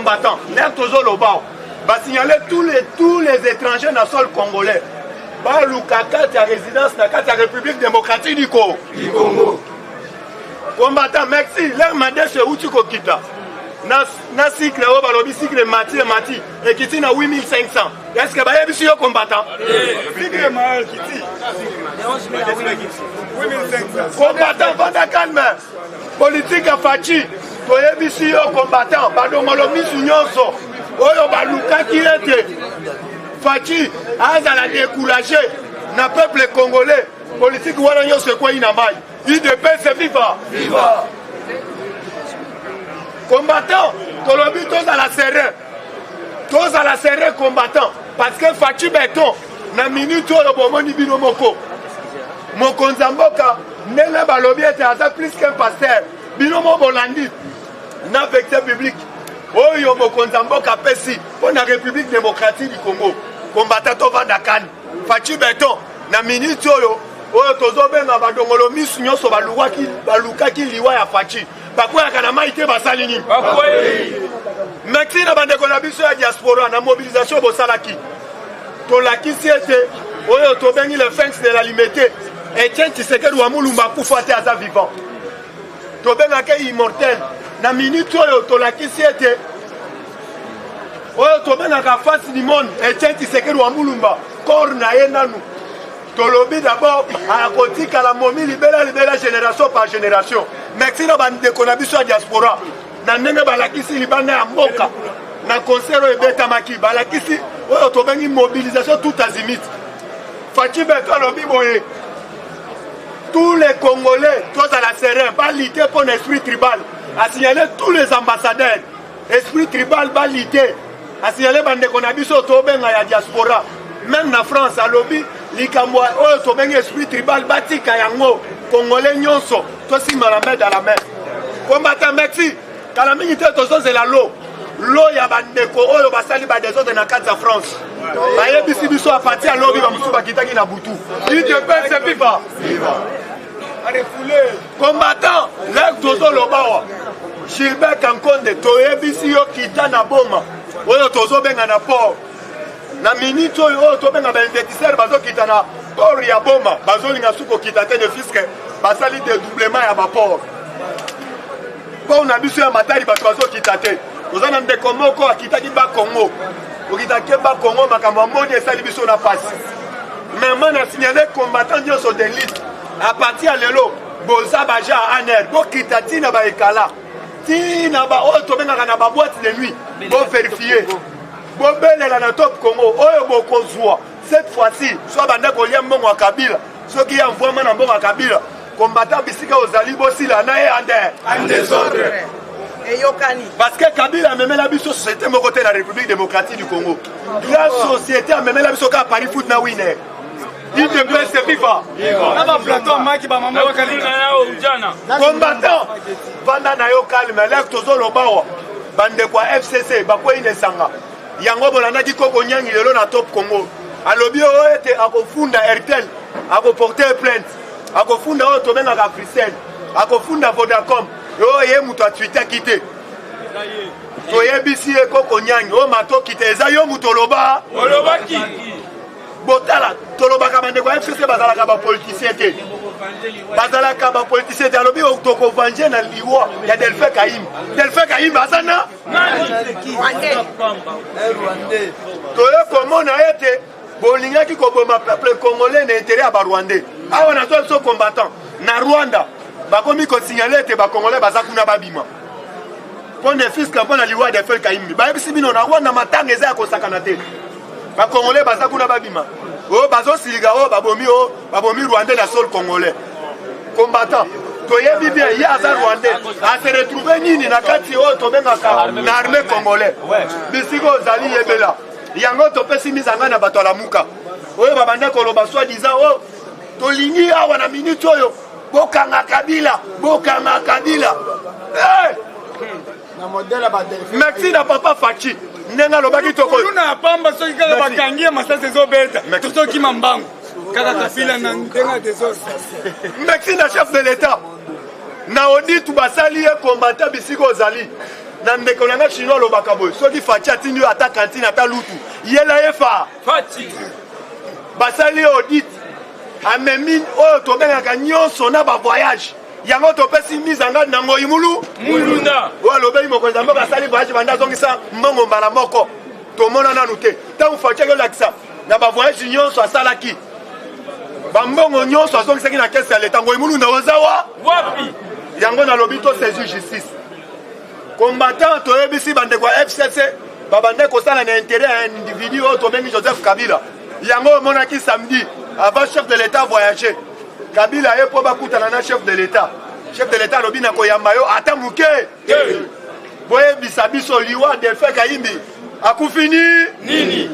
Combattant, l'heure tozoloba, basignale tous les étrangers na sol congolais, baluka kati ya résidence na kati ya République démocratique du Congo. Combattant, merci. L'heure madeso euti kokita na cycle oyo balobi cycle mati, emati, ekiti na 8500. Est ce que bayebisi yo, combattant? Cycle ekiti. Combattant, vanda calme. Politique ya Fatshi, toyebisi yo, combattant, badongolo misu nyonso oyo balukaki ete Fatshi azala découragé na peuple congolais, politique wana nyonso ekwei na mai. UDPS viva! Combattant, tolobi tozala serein, tozala serein, combattant, parce que Fatshi Béton, na minute oyo bomoni bino moko, mokonzi ya mboka, ndenge balobi ete aza plus qu'un pasteur, bino mo bolandi na vecteur public oyo mokonzi ya mboka apesi mpo na République démocratique du Congo. Combattant, tovanda kani. Fatshi Béton, na minute oyo tozobenga badongolo misu nyonso balukaki liwa ya Fatshi, bakweyaka na mai te. Basali nini? Merci na bandeko na biso ya diaspora na mobilisation bosalaki. Tolakisi ete oyo tobengi le sphinx de la Limete, Etienne Tshisekedi wa Mulumba, akufa te, aza vivant, tobengaka immortel. Na minute oyo tolakisi ete oyo tobengaka face du monde, Etienne Tshisekedi wa Mulumba, corps na ye nanu tolobi d'abord akotikala momi libela libela, génération par génération. Merci na bandeko na biso ya diaspora na ndenge balakisi libanda ya mboka na concert oyo ebetamaki, balakisi oyo tobengi mobilisation tout azimut. Fatshi Béton alobi boye: tous les Congolais, tozala serein, balutter mpo na esprit tribal. Asignale tous les ambassadeurs, esprit tribal balutter. Asignale bandeko na biso tobenga ya diaspora, même na France, alobi likambo oyo tobengi esprit tribal batika yango. Congolais nyonso tosimba la main dans la main. Combattant, merci. Kala mingi te tozozela lo ya bandeko oyo basali badésordre na kati ya France. Bayebisi biso à partir ya lobi, bamosusu bakitaki na butu. UDPS viva! Combattant, l'heure tozoloba wa, Gilbert Kankonde, toyebisi yo, kita na Boma oyo tozobenga na port. Na minute oyo tobenga bainvestisseur bazokita na port ya Boma, bazolinga su kokita te, ne fût-ce que basali dédoublement ya baport. Port na biso ya Matadi, bato bazokita te. Toza na ndeko moko akitaki Bakongo, okitaki Bakongo, makambo amoni esali biso na pasi. Mema na signale combattant nyonso de liste, à partir ya lelo boza baja ANR, bokita ntina baekala, ntina baoyo tobengaka na baboîte de nuit, boverifie, bobelela na Top Congo oyo bokozwa cette fois-ci. So banda kolia mbongo ya Kabila, soki ya mvwama na mbongo ya Kabila, combattant, bisika ozali, bosila na ye en désordre. Eyokani. Parce que Kabila amemela biso société moko te na République démocratique du Congo. La société amemela biso kaka pari foot na winner. UDPS viva! Na baplateau maki bamama bakalinga. Combattant, vanda na yo calme. L'heure tozoloba awa, bandeko ya FCC bakwei na esanga yango. Bolandaki koko nyangi lelo na Top Congo, alobi oyo ete akofunda Airtel, akoporte plainte, akofunda oyo tobengaka Africell, akofunda Vodacom, oyo ye moto atwitaki te. Toyebisi ye, koko nyangi, oyo matoki te, eza yo moto oloba. Olobaki. Botala, tolobaka bandeko ya FCC bazalaka bapoliticien te, bazalaka bapoliticien te. Alobi tokovange na liwa ya Delphin Kahimbi. Delphin Kahimbi aza na toye komona ete bolingaki koboma peuple congolais na intérêt ya Barwandais. Awa nazwa biso, combattant, na Rwanda bakomi kosignale ete Bacongolais baza kuna babima mpo ne fût-ce que mpo na liwa Delphin Kahimbi. Bayebisi bino na Rwanda matanga eza ya kosakana te. Bacongolais baza kuna babima, oyo bazosilika, oyo babomi, oyo babomi Rwandais na sol congolais. Combattant, toyebi bien ye aza Rwandais, ase retrouve nini na kati oyo tobengaka na armée congolais? Bisika ozali, yebela yango. Topesi mizanga na bato ya Lamuka oyo babanda koloba soi-disant oyo tolingi awa na minute oyo, bokanga Kabila, bokanga Kabila. Hey! Na modèle ya badelphin. Merci na papa Fatshi ndenge alobaki toko Kuluna ya pamba, soki kaka bakangi ye, masasi ezobeta, tozokima mbangu kaka Kabila na ndenge ya désordre. Merci na chef de l'État na audit basali ye. Combattant, bisika ozali. Na ndeko na nga chinois alobaka boye, soki Fatshi atindi yo ata cantine ata lutu, yela ye fa. Fatshi. Basali audit, amemi oyo tobengaka nyonso na ba voyage. Yango topesi mise en garde na Ngoyi Mulu Mulunda. Oyo alobeli mokonzi ya mboka asali voyage banda azongisa mbongo mbala moko. Tomona nanu te. Ntango Fatshi akolakisa na ba voyage nyonso asalaki, bambongo nyonso azongisaki na caisse ya leta, Ngoyi Mulunda oza wa wapi? Yango nalobi to saisir justice. Combattant toyebisi bandeko ya FCC babandaki kosala na intérêt ya individu oyo tobengi Joseph Kabila. Yango omonaki samedi avant chef de l'État voyager, Kabila ye mpo bakutana na chef de l'État. Chef de l'État alobi na koyamba yo ata moke. Boyebisa biso liwa Delphin Kahimbi akufi ni nini?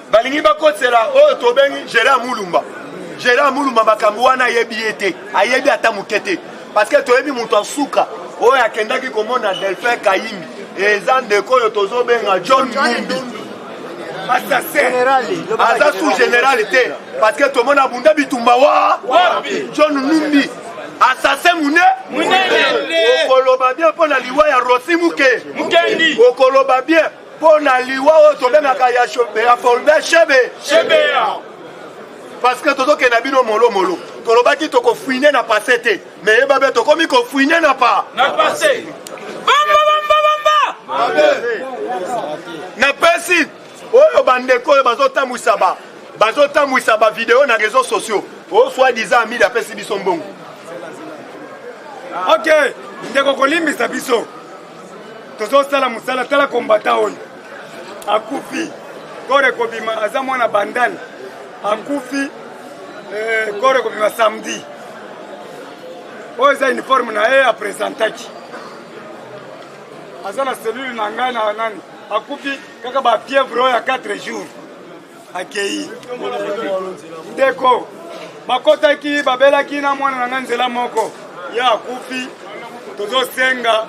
Balingi bakotela oyo tobengi Gérard Mulumba. Gérard Mulumba makambo wana ayebi ye te, ayebi ata moke te, parce que toyebi moto asuka oyo akendaki komona Delphin Kahimbi eza ndeko oyo tozobenga John Numbi. Assassin. Aza sous général te, parce que tomona abunda bitumba wa wapi? John Numbi assassin mune munene. Okoloba bien mpo na liwa ya Rossy Muke Mukendi. Okoloba bien mpo na liwa oyo tobengaka ya Fulbert Shebe Shebeya. Parce que tozokenda bino molo molo, tolobaki tokofouine na passé te, mais yeba be tokomi kofouine na pa na passé. Bamba bamba bamba. Napesi oyo bandeko oyo bazotambwisa ba bazotambwisa ba video na réseaux sociaux, oyo soi-disant Amida apesi biso mbongo. Ok, ndeko kolimbisa biso, tozosala mosala. Tala kombata oyo akufi, kore kobima, aza mwana Bandal, akufi kore kobima samedi. Oyo eza uniforme na ye apresentaki, aza na cellule na ngai na nani. Akufi kaka ba fièvre oyo ya 4 jours, akei. Ndeko bakotaki, babelaki na mwana na ngai nzela moko, ye akufi. Tozosenga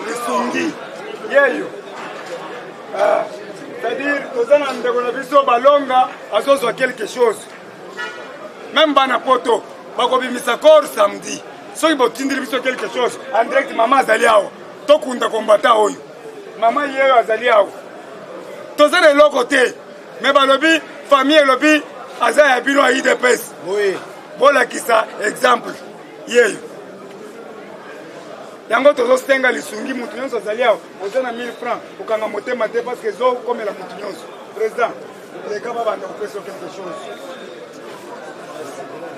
lisungi yeyo, c'est-à-dire toza na ndeko na biso balonga azozwa quelque chose. Même bana poto bakobimisa corps samedi. Soki botindeli biso quelque chose en direct, mama azali awa, tokunda kombata oyo. Mama yeyo azali awa. Toza na eloko te, me balobi famille elobi aza ya bino ya UDPS, bolakisa exemple yeyo. Yango tozosenga lisungi. Motu nyonso azali awa, oza na 1000 francs, okanga motema te, parce que ezokomela motu nyonso. Président, leka babanda kopesa quelque chose.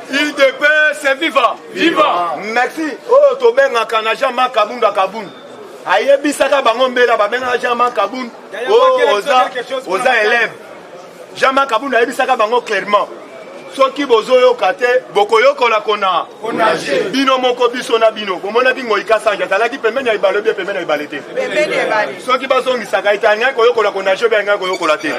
UDPS viva! Viva! Merci. Oyo tobengaka na Jean-Marc Kabund Kabund ayebisaka bango mbela, babengaka Jean-Marc Kabund oyo oza, oza élève. Jean-Marc Kabund ayebisaka bango clairement, soki bozoyoka te, bokoyokola kona bino moko, biso na bino. Bomonaki Ngoyi Kasanji azalaki pembeni ya ebale, obie pembeni ya ebale te. Soki bazongisaka ete alingaki koyokola konager, obe alingaki koyokola te.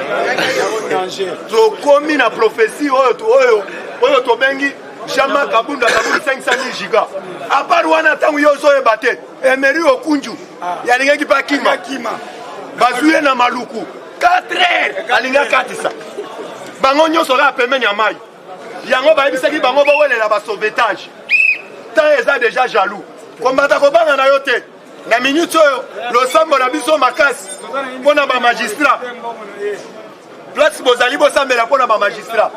Tokomi na prophétie oyo oyo oyo tobengi Jean-Marc Kabund Kabund 500 000 giga. À part wana, ntango yo ozoyeba te, Emery Okunju yalingaki mpe akima, bazwi ye na Maluku 4 heures, alingi akatisa bango nyonso kaka pembeni ya mai. Yango bayebisaki bango bowelela basauvetage. Temps eza déjà jaloux. Kombata, kobanga na yo te. Na minute oyo, losambo na biso makasi mpo na bamagistrat. Place bozali, bosambela mpo na bamagistrat.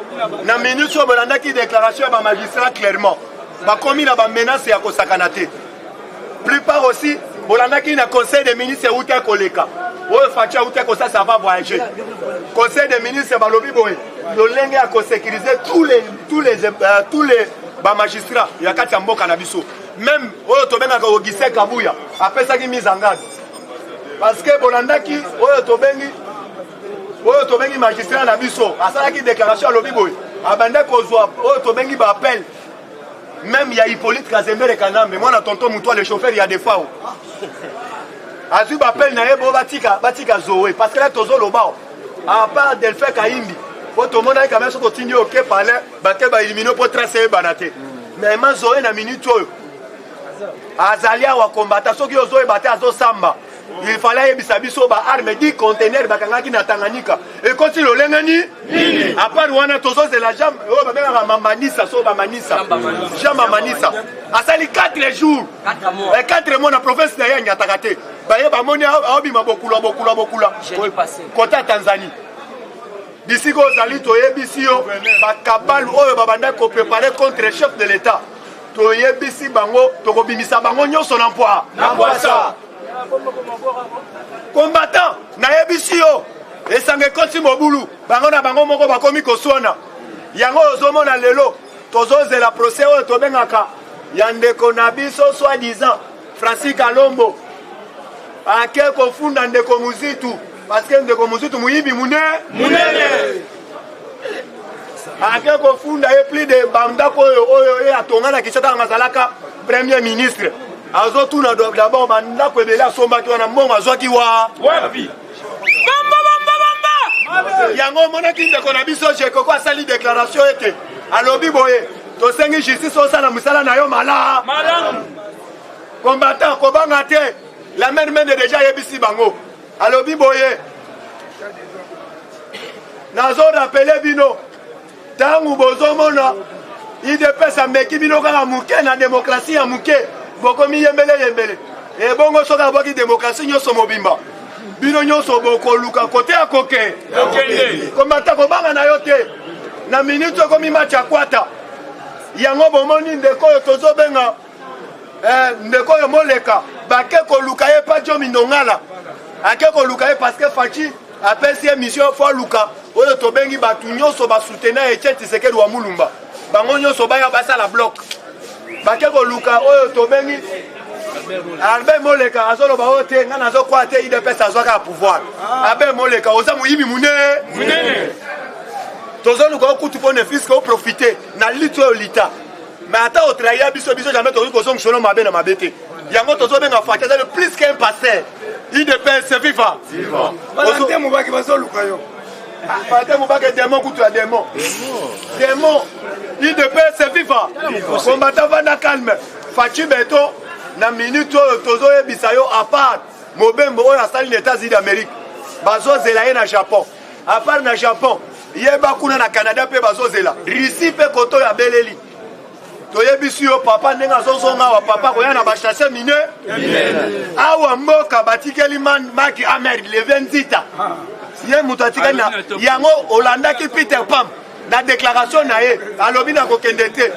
Na minute oyo, bolandaki déclaration ya bamagistrat clairement, bakomi na bamenace ya kosakana te. Plupart aussi bolandaki na conseil des ministres euti koleka, oyo Fatshi auti kosasa avant voyager. Conseil des ministres balobi boye, lolenge ya kosécuriser tous les bamagistrat ya kati ya mboka na biso. Même oyo tobengaka Augustin Kabuya apesaki mise en garde, parce que bolandaki oyo tobengi magistrat na biso asalaki déclaration, alobi boye, abandaki kozwa oyo tobengi baappel même ya Hippolyte Kazembere Kanambe, mwana tonton Mutu, le chauffeur ya Defao. Azwi baappel na ye bo batika, batika Zoe, parce que là tozoloba, à part Delphin Kahimbi po tomonaki quand même, soki totindi oke palais, bake baélimine mpo trace eyebana te. Mais ma Zoe na minute oyo azali awa kombata, soki ozoyeba te, azosamba. Il fallait ayebisa biso baarme 10 conteneur bakangaki na Tanganyika ekoti lolenge ni. À part wana, tozozela Jean oyo babengaka Mamanisa, so Bamanisa, Jean Mamanisa asali 4 jours, 4 mois na province na ye, anyataka te. Baye bamoni aobima bokula bokula bokula kota ya Tanzanie. Bisika ozali toyebisi yo bakabalu oyo babandaki koprepare contre chef de l'Etat, toyebisi bango tokobimisa bango nyonso na mpwa na mpwasa. Combattant, nayebisi yo esanga ekoti mobulu, bango na bango moko bakomi koswana. Yango ozomona lelo tozozela procès oyo tobengaka ya ndeko na biso soi-disant Francis Kalombo ake kofunda ndeko Muzitu parce que ndeko Muzitu muyibi munene ake kofunda ye plus de bandako oyo oyo ye atonga na Kinshasa ntango azalaka premier ministre. Azotuna d'abord bandako ebele asombaki wana mbongo azwaki wa wapi? Bamba bamba bamba. Yango omonaki ndeko na biso Jekoko asali déclaration ete alobi boye, tosengi justice osala mosala na yo malamu. Combattant kobanga te, la mère mende déjà ayebisi bango, alobi boye, nazo rappeler bino ntango bozomona UDPS ameki bino kaka moke na démocratie ya moke, bokomi yembele yembele. Ebongo soki abwaki démocratie nyonso mobimba, bino nyonso bokoluka kote ya koke. Komata kobanga na yo te, na minute okomi match ya kwata. Yango bomoni ndeko oyo tozobenga ndeko oyo moleka bake koluka ye pa Diomi Ndongala, ake koluka ye parce que Fatshi apesi ye mission fo aluka oyo tobengi bato nyonso basoutenir Etienne Tshisekedi wa Mulumba, bango nyonso baya basala bloc. Bake koluka oyo tobengi Albert Moleka, azoloba oyo te nga nazokwa te UDPS azwaka ya pouvoir. Albert Moleka oza moyibi munene, tozoluka okutu mpo ne fiske oprofite na lutte oyo lita, mais ata otrahia biso, biso jamais tokoki kozongisolo mabe na mabe te. Yango tozobenga Fatshi aza le plus qu'un pasteur. UDPS viva. Valentin Mubake bazoluka yo. Valentin Mubake démon kutu ya démon. Démon. UDPS viva. Combattant vanda calme. Fatshi Beton na minute oyo tozoyebisa yo, à part mobembo oyo asali na États-Unis d'Amérique, bazozela ye na Japon. À part na Japon, yeba kuna na Canada mpe bazozela. Russie mpe koto ya beleli. Toyebisi yo papa ndenge azozonga awa, papa koya na bachasse mine awa mboka batikeli maki amer leve nzita ye moto atikali na yango. Olandaki Peter Pam na déclaration na ye, alobi na kokende te.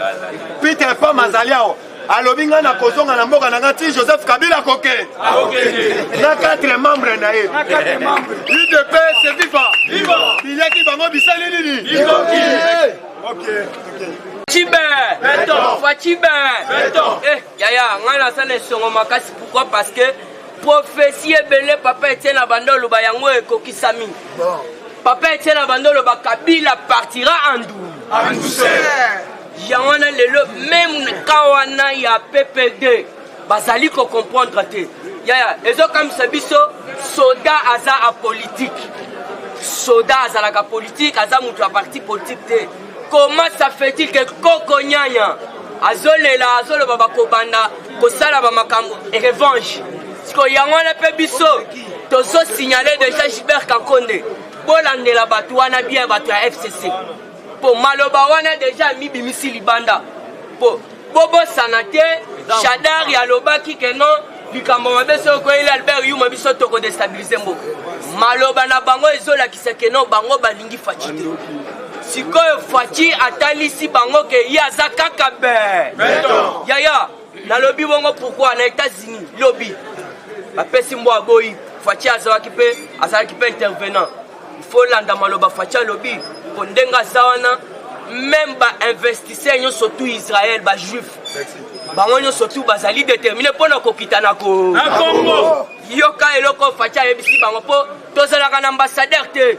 Peter Pam azali awa, alobi ngai nakozonga na mboka na ngai ti Joseph Kabila koke na 4 membres na ye. UDPS viva, biliaki bango bisali nini? Chibe Fachibe eh yaya ngai nasala esongo makasi. Pourquoi? Parce que prophétie ebele papa Etienne abanda oloba yango ekokisami. Papa Etienne abanda oloba Kabila partira en douceur. Yango wana lelo même ka wana ya PPD bazali kocomprendre te. Yaya ezokamwisa biso, soda aza apolitique, soda azalaka politique, aza moto ya parti politique te. Comment ça fait-il que Koko Nyanya azolela, azoloba bakobanda kosala bamakambo et revanche? Sikoyo yango wana mpe biso tozosignale déjà Gilbert Kankonde, bolandela bato wana bien, bato ya FCC, po maloba wana déjà mibimisi libanda. Po bobosana te, Shadari alobaki ke non, likambo mabe soki okoyeli Albert Yuma, biso tokodestabilize mboka. Maloba na bango ezolakisa ke non, bango balingi Fatshi te. Sikoyo Fatshi atalisi bango ke ye aza kaka be. Yaya nalobi bongo pourquoi? Na États-Unis lobi bapesi mbwa aboyi. Fatshi azalaki mpe, azalaki mpe intervenant. Il faut landa maloba Fatshi alobi, po ndenge aza wana, même bainvestisseur nyonso tout Israël, bajuif, bango nyonso tout bazali déterminé mpona kokita na ko Congo. Yoka eloko Fatshi ayebisi bango, mpo tozalaka na ambassadeur te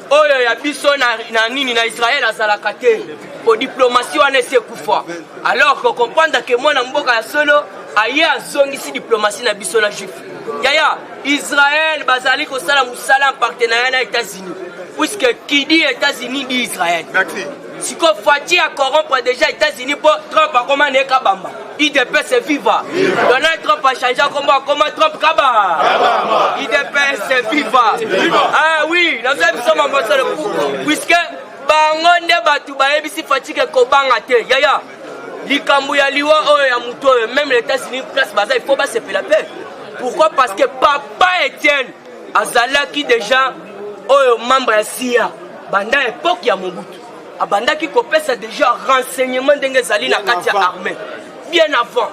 oyo ya biso na nini na Israël azalaka te, po diplomatie wana esi ekufa. Alors kocomprendre ke mwana mboka ya solo aye azongisi diplomatie na biso na juif. Yaya, Israël bazali kosala mosala en partenariat na États-Unis, puisque qui dit États-Unis dit Israël. Sikoyo Fatshi acorrompre déjà États-Unis, mpo Trump akoma na ye kabamba. UDPS viva. Donald Trump achange akombo, akoma Trump kaba. UDPS viva. Ah oui, nazoya biso mambo solo, puisque bango nde bato bayebisi Fatshi ke kobanga te. Yaya, likambo ya liwa oyo ya moto oyo, même les États-Unis place baza, il faut basepela mpe. Pourquoi? Parce que papa Etienne azalaki déjà oyo membre ya CIA banda époque ya Mobutu, abandaki kopesa déjà renseignement ndenge ezali na kati ya armée bien avant.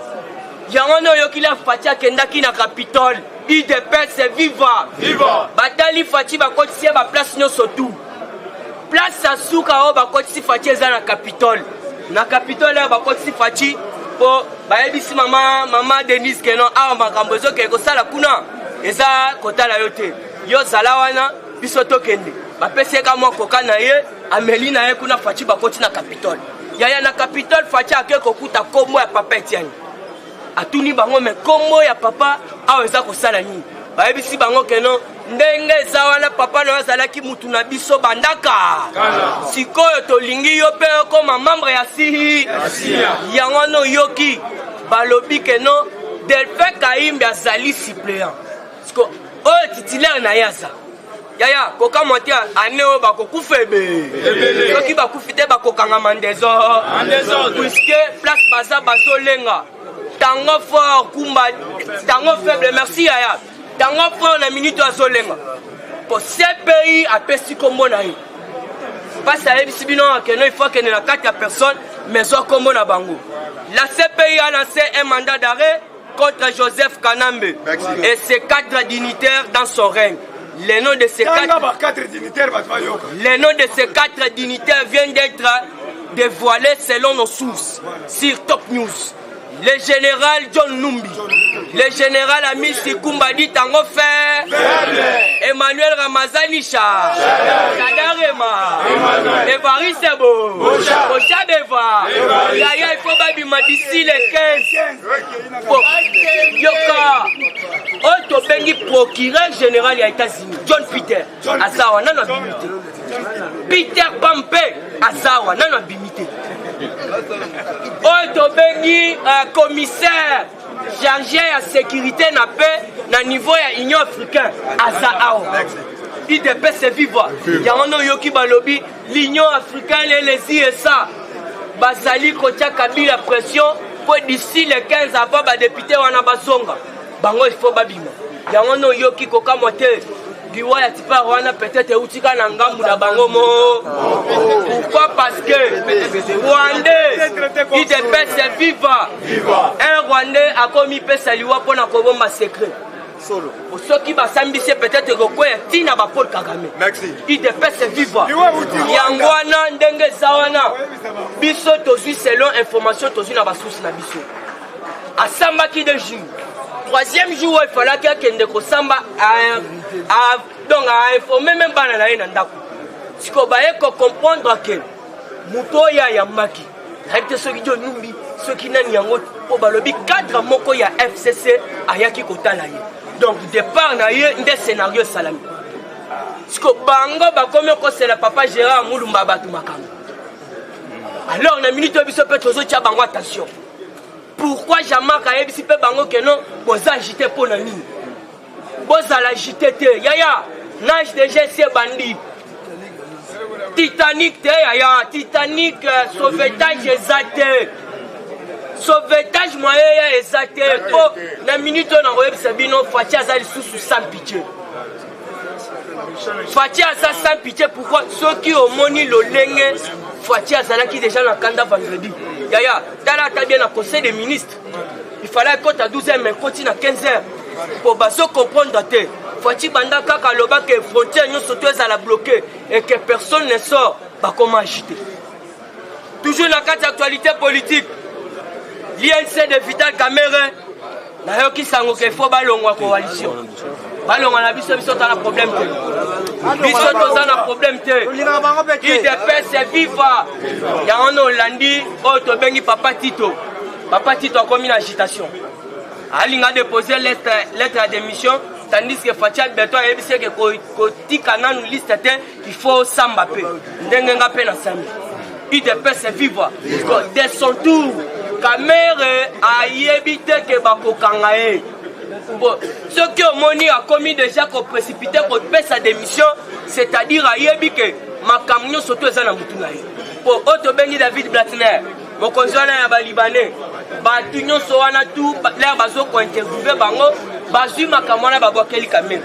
Yango wana oyoki la Fatshi akendaki na Capitole. UDPS viva, viva. Batali Fatshi, bakotisi ye baplace nyonso tu. Place ya suka oyo bakotisi Fatshi eza na Capitole. Na Capitole oyo bakotisi Fatshi mpo bayebisi mama Denise keno awa makambo ezokende kosala kuna eza kotala yo te, yo zala wana, biso tokende. Bapesi ye ka mwa koka na ye, ameli na ye kuna. Fatshi bakoti na Capitole. Yaya, na Capitole Fatshi ake kokuta kombo ya papa Etienne. Atuni bango: "Me kombo ya papa awa eza kosala nini?" Bayebisi bango keno ndenge eza wana, papa na yo azalaki mutu na biso bandaka, sikoyo tolingi yo mpe okoma membre ya sihi. Yango wana oyoki balobi keno Delphin Kahimbi azali suppléant. Siko oyo titulaire na ye aza yaya kokamwa te. Ane oyo bakokufa ebele, soki bakufi te bakokangama ndésordre, puisque place baza bazolenga tango fort kumba tango faible. Merci yaya. Tango fort na minute oyo azolenga po CPI apesi nkombo na ye. Mpasi ayebisi bino akende, il faut akende na kati ya personne, mais zwa nkombo na bango. La CPI a lancé un mandat d'arrêt contre Joseph Kanambe et ses quatre dignitaires dans son règne. Les noms de ces quatre, quatre dignitaires, les noms de ces quatre dignitaires viennent d'être dévoilés selon nos sources sur Top News. Le général John Numbi, le général Amisi Kumbadi Tango Fer, Emmanuel Ramazani Cha, Kadarema, Evariste Bo, Boshabeva, Yaya, il faut babima d'ici le 15. Bon, yoka, oyo tobengi procureur général ya États-Unis, John Peter, aza awa, nano abimi te. Peter Pampe aza awa, nano abimi te. Oyo tobengi commissaire chargé ya sécurité na paix na niveau ya Union africaine aza awa. UDPS viva. Yango nde oyoki balobi l'Union africaine et les USA bazali kotia Kabila pression mpo d'ici le 15, avant badéputé wana bazonga, bango il faut babima. Yango nde oyoki kokamwa te, liwa ya tipare wana peut-être euti kaka na ngambu na bango mo. Pourquoi? Parce que rwandais, UDPS viva, un Rwandais akomi pesa liwa mpona kobomba secret. Soki basambisi ye, peut-être ekokwea ntina ba Paul Kagame. UDPS viva. Yango wana ndenge eza wana, biso tozwi selon information tozwi na basource na biso, asambaki 2 jours. Troisième jour oyo efalaki akende kosamba, donc ainforme même bana na ye na ndako. Sikoyo baye kocomprendre ke moto oyo ayambaki, nayebi te soki John Numbi, soki nani yango, mpo balobi cadre moko ya FCC ayaki kotala ye. Donc départ na ye nde scénario esalami. Siko bango bakomi okosela papa Gérard Mulumba bato makambo. Alors na minute oyo biso mpe tozotia bango attention. Pourquoi Jean-Marc ayebisi mpe bango ke non, boza agité mpo na nini? Bozala agité te yaya, nage déjà esi ebandi. Titanic te yaya, Titanic sauvetage eza te, sauvetage moyen ya eza te. Mpo na minute oyo nakoyebisa bino, Fatshi aza lisusu sans pitié. Fatshi aza sans pitié. Pourquoi? Soki omoni lolenge Fatshi azalaki déjà na kanda vendredi, yaya, tala ata bien na conseil des ministres, il fallait ekota 12 heures, mais ekoti na 15 heures po bazo comprendre te. Fatshi banda kaka alobaka frontière nyonso to ezala bloqué et que personne ne sort, bakoma agité. Toujours na kati ya actualité politique, l'UNC de Vital Kamerhe, nayoki sango ke fo balongwa coalition, balongwa na biso. Biso toza na problème te, biso toza na problème te. UDPS viva. Yango nde olandi oyo tobengi papa Tito. Papa Tito akomi na agitation, alinga déposer lettre ya démission, tandis que Fatshi Béton ayebisi eke kotika nanu liste te, il faut osamba mpe ndenge nga mpe nasambi. UDPS viva. De son tour, Kamerhe ayebi te ke bakokanga ye. Bon, soki omoni akomi déjà koprécipité kopesa démission, c'est-à-dire ayebi ke makambo nyonso to eza na mutu na ye. Po oyo tobengi David Blatner, mokonzi wana ya Balibanais, bato nyonso wana tu lere bazokointerviewe bango. Bazwi makambo wana, babwakeli Kamerhe.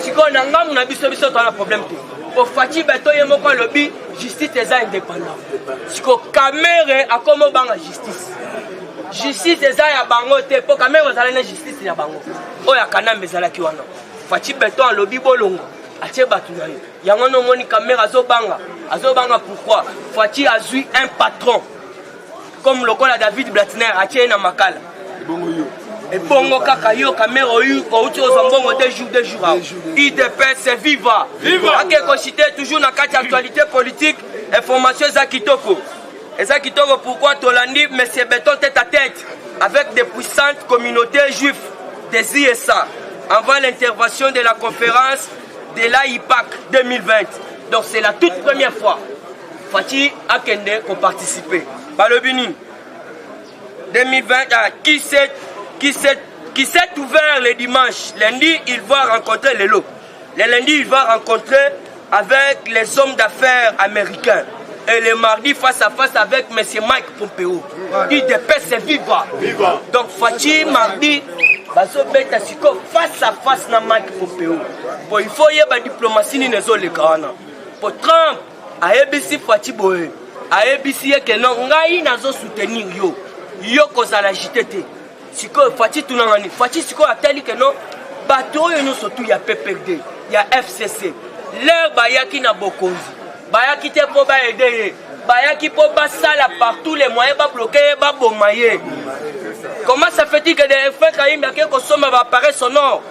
Sikoyo na ngambu na biso, biso toza na problème te, po Fatshi Béton ye moko alobi justice eza indépendant. Sikoyo Kamerhe akoma obanga justice. Justice eza ya bango te, mpo Kamerhe azali na justice ya bango oyo ya Kanambe ezalaki wana. Fatshi Béton alobi bolongo, atie bato na ye. Yango wana omoni Kamerhe azobanga, azobanga. Pourquoi? Fatshi azwi un patron comme lokola David Blatner, atie ye na Makala. Ebongo kaka yo Kamerhe oyu outi ozwa mbongo 2 jours, 2 jours awa. UDPS viva! Ake kociter toujours na kati ya actualité politique, information eza kitoko, eza kitoko. Pourquoi? Tolandi monsieur Béton tête à tête avec des puissantes communautés juives des USA avant l'intervention de la conférence de l'AIPAC 2020. Donc c'est la toute première fois Fatshi akende koparticiper. Balobi nini? 2020, ah, qui s'est ouvert le dimanche. Lundi, il va rencontrer le lot. Le lundi, il va rencontrer avec les hommes d'affaires américains. Et le mardi, face à face avec M. Mike Pompeo. UDPS viva! Viva! Donc, Fatshi, mardi, bazobeta sikoyo face à face na Mike Pompeo. Bon, il faut yeba diplomatie nini ezoleka wana. Po Trump ayebisi Fatshi boye, ayebisi ye ke non, ngai nazosoutenir yo, yo kozala jite te. Sikoyo Fatshi tunanga nini? Fatshi sikoyo atali ke non, bato oyo nyonso tu ya PPRD, ya FCC, l'heure bayaki na bokonzi, bayaki te mpo baaider ye, bayaki mpo basala par tous les moyens babloquer ye, baboma ye. Comment ça fait-il que Delphin Kahimbi ake kosomba baappareil sonore,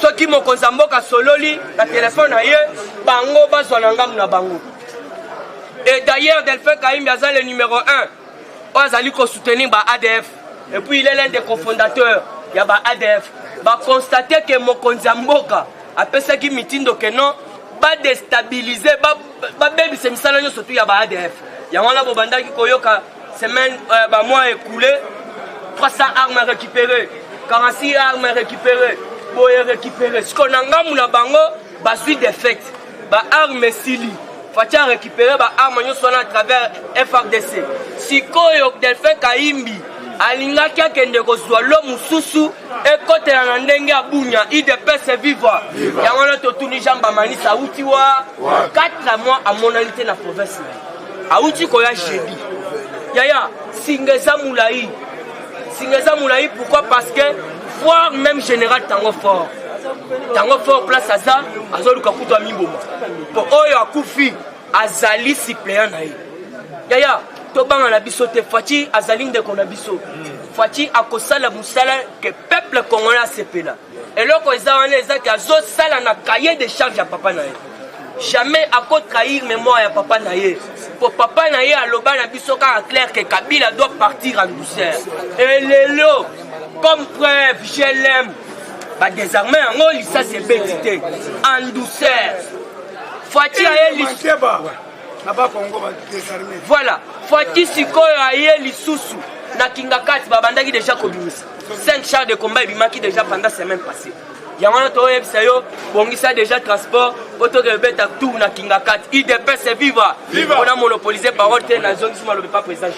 soki mokonzi ya mboka asololi na telefone na ye, bango bazwa na ngambu na bango? Et d'ailleurs, Delphin Kahimbi aza le numéro 1 oyo azali kosoutenir ba ADF, et puis il est l'un des cofondateurs ya ba ADF. Baconstater ke mokonzi ya mboka apesaki mitindo ke non, badéstabiliser, babebisa misala nyonso tu ya ba ADF. Yango wana bobandaki koyoka semaine, bamois écoulé, 300 armes récupérées, 46 armes récupérées, boye récupéré. Sikoyo na ngambu na bango bazwi défaite, baarme esili. Fatshi arécupéré baarme nyonso wana à travers FARDC. Sikoyo Delphin Kahimbi alingaki akende kozwa lo mosusu ekotela na ndenge ya Bunya. UDPS viva! Yango wana totuni Jean Bamanisa, awuti wa 4 mois amonani te na province na ye, awuti koya jeudi. Yaya, singa eza molai, singa eza molai. Pourquoi? Parce que voir même général Tango Fort, Tango Fort place aza, azoluka kutu amiboma, mpo oyo akufi azali suppléant na ye. Yaya, tobanga na biso te. Fatshi azali ndeko na biso. Fatshi akosala mosala ke peuple congolais asepela. Eloko eza wana ezaki azosala na cahier de charge ya papa na ye. Jamais akotrahir mémoire ya papa na ye, po papa na ye aloba na biso kaka clair ke Kabila doit partir en douceur. Et lelo, comme preuve, GLM badésarme yango, lisasi ebeti te, en douceur. Fatshi aye. Na Bakongo badésarme. Voilà, Fatshi sikoyo aye lisusu na Kingakati. Babandaki déjà kobimisa 5 chars de combat, ebimaki déjà pendant semaine passée. Yango wana toyebisa yo, bongisa déjà transport po tokebeta tour na Kingakati. UDPS viva! Mpona monopoliser parole te, nazongisi malobi pa président.